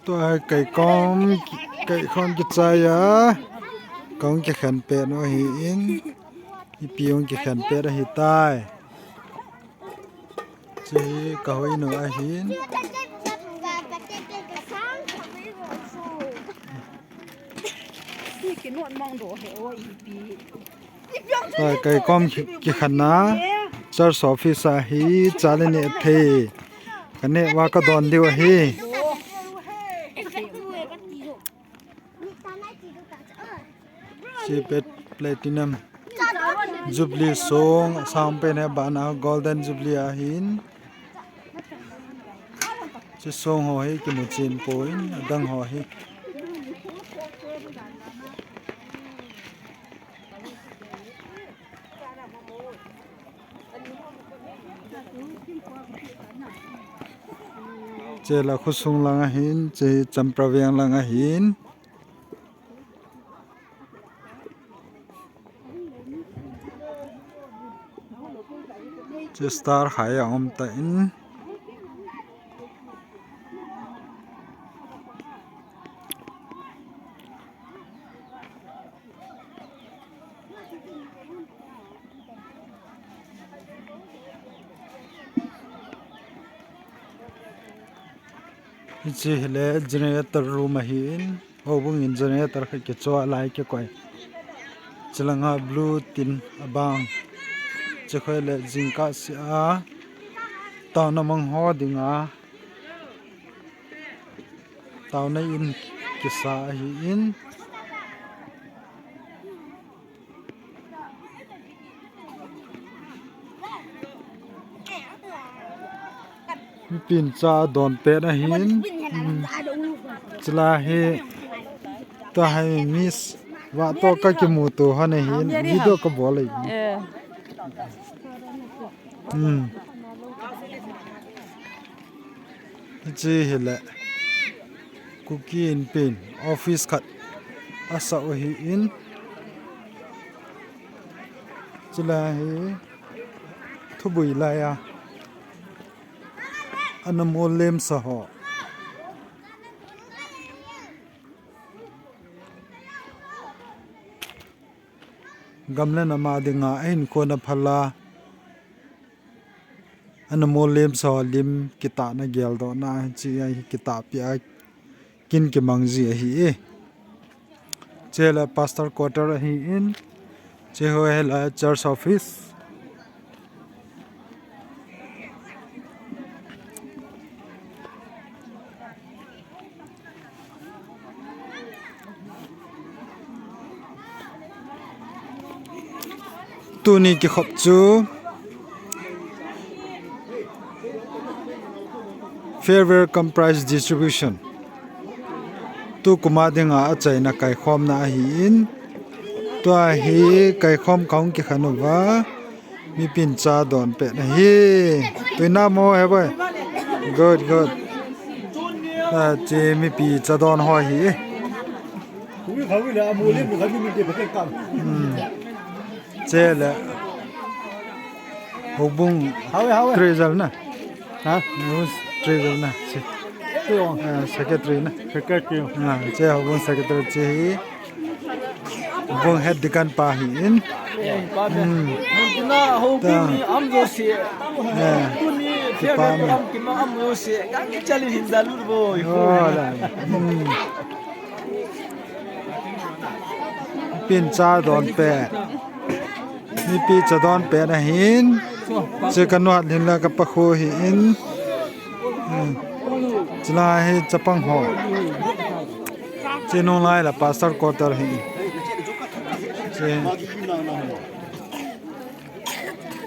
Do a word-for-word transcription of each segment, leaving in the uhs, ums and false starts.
Tua kaikom, kaikom kichai a. Kong kikhen pet u ahin. Ipi ong kikhen pet ahitai. Chi kahoi nu ahin. Tua kaikom ki, kikhen na. Church office ahi, chale ne the. Kane wa kadon diu ahi. Chi pet platinum jubilee song, sang pen he bana golden jubilee ahin. Chi song ho hi kimu chin poi, adang ho hi. Chela khosung lang ahin, che Champraveng lang ahin. Che star hai a um ta in. Hiche hile generator room ahin, houbung in generator khat kichoh a lai kikoi. Chulanga blue tin abang. Chukhoile jingkah sea taona mang ho dinga taona in kisa ahin. Mipin cha don pet ahin. Hmm. Chila hi tua hi miss va to ka kimuto hon ahin. Video ka bol ahi. Eh. Hmm. Hiche hile Kuki Inpi in office khat asah u ahin. Chule hi thubui laiya ana mol lemsa ho. Gam le nam a dinga ahinkho ana phal a, ana mol lemsa ho lim kitahna geldohna, hiche a hi kitahpi a kin kimang ji ahi e. Chele pastor quarter ahin, che ho hi la church office. Tuni kikhop chu farewell cum prize distribution. Tukum a dinga achaina kaikhomna ahin, tua hi kaikhom kahung kikhen uva. Mipin cha don pet ahi. Tuina mo he boy. Good, good. Hiche mipi cha don ho ahi. Hmm. Chele. Houbung treasurer na. Ha? Houbung treasurer na. Secretary na. Secretary. Che houbung secretary che hi. Houbung head deacon pa ahin. Hmm. Tuni am jo se. Tuni favorite program kima am jo se. Kaki chali hinda lur boy. Hmm. Mipin cha don pet. Mipi cha don pet ahin. Che kanu hat lhin la kapa khu ahin. Hmm. Chila hi chapang ho. Che nung lai la pastor quarter ahi. Che.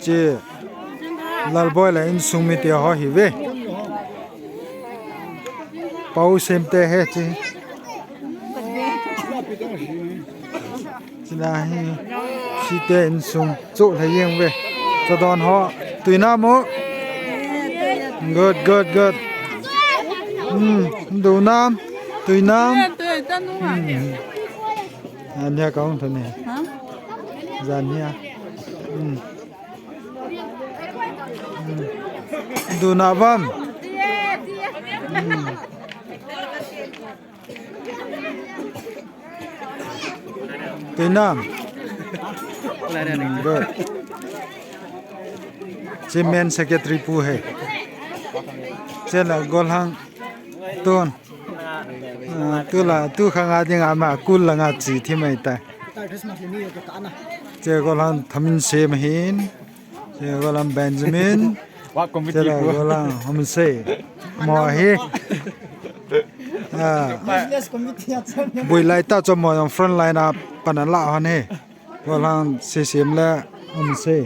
Che Lalboi la insung mite ho ahi ve. Pau sem te he che. Chila hi, site insung chu lha jeng ve. Cha don ho. Tuina mo. Good, good, good. Hmm, du nam. Tuina. Hmm. Ania ka hung thani. Ha? Jania. Hmm. Hmm. Du na vam. Hmm. Tuinam. Hmm, good. Chairman secretary pu he. Chela golhang ton. Ah, tula, tu khanga dinga ma kul langa chi thi mai ta. Che golhang thamin se mahin. Che golhang Benjamin. Wa committee Che la pu. Golhang Homse. Mo hi. Ah. Builai ta cho mo jong front line a pana la hon he. Golhang sisem le Homse.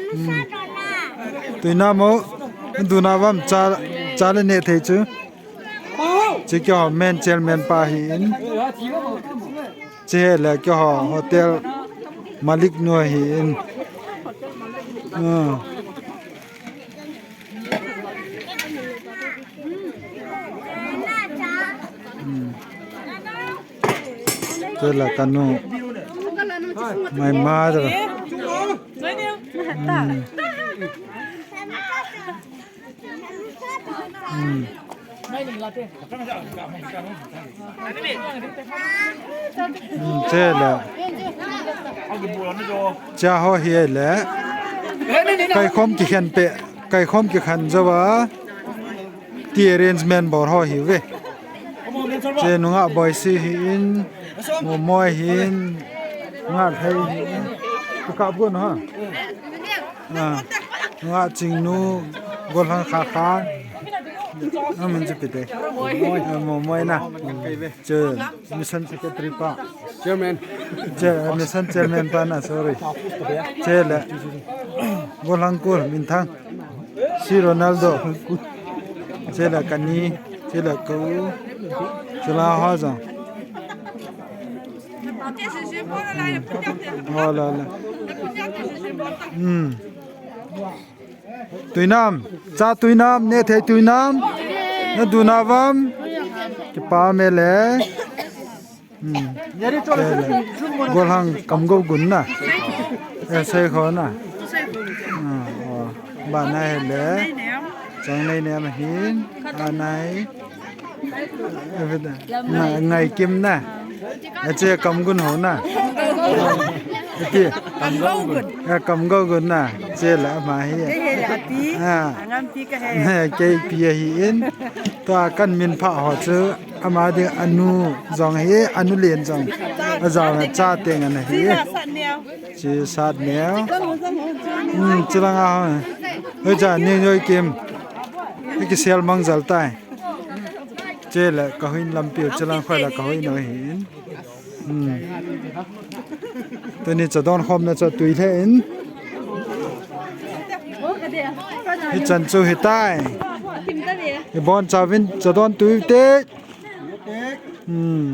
Hmm. Tuinam o, duna vam cha, cha le ne thei chu. Chi kyo men chairman pa hi in. Che le kyo ho hotel malik nu hi in. Ah. Hmm. Che la kanu. My mother. Hmm. Hmm. Hmm, che la. Cha ho hi le. Kai khom ki khen pe, kai khom ki khan jawa. Ti arrangement bor ho hi ve. Che nunga boisi hi in, mo moi hi in, nga thei hi in. Tu ka bun ha. Ah, nga chingnu, golhang kha kha. Amun chu pite. Ah, mo moi na. Che mission secretary pa. Chairman. Che, mission chairman pa na, sorry. Che le. Golhang kul, min thang. Si Ronaldo. Che le kani, che le ko. Che la ha jong. Hmm. Ho la la. Hmm. Tuinam, cha tuinam, ne thei tuinam. Na duna vam. Kipa me le. Hmm. Golhang kam go gun na. Eh, sei kho na. Ah, oh. Ba na he le. Chang nei ne ma hin. A nai. Ngai, ngai kim na. Ache kam gun ho na. Iti. Kam go gun. Ya kam go gun na. Che la ma hi. Kei he le ati. Ah. Angam ti ka he. Kei pi hi in. Tua kan min pha ho chu ama ding anu jong hi, anu len jong. Ajao na cha teng ana hi. Chi sat neo. Hmm, chilang a ho. Oi cha ni noi kim. Ki sel mang jal tai. Che le ka huin lampi u chilang khoi la ka huin noi hin. Hmm. Tuni cha don khom na cha tui le in. Hi chan chu hi tai. Hi bon cha vin cha don tui te. Hmm.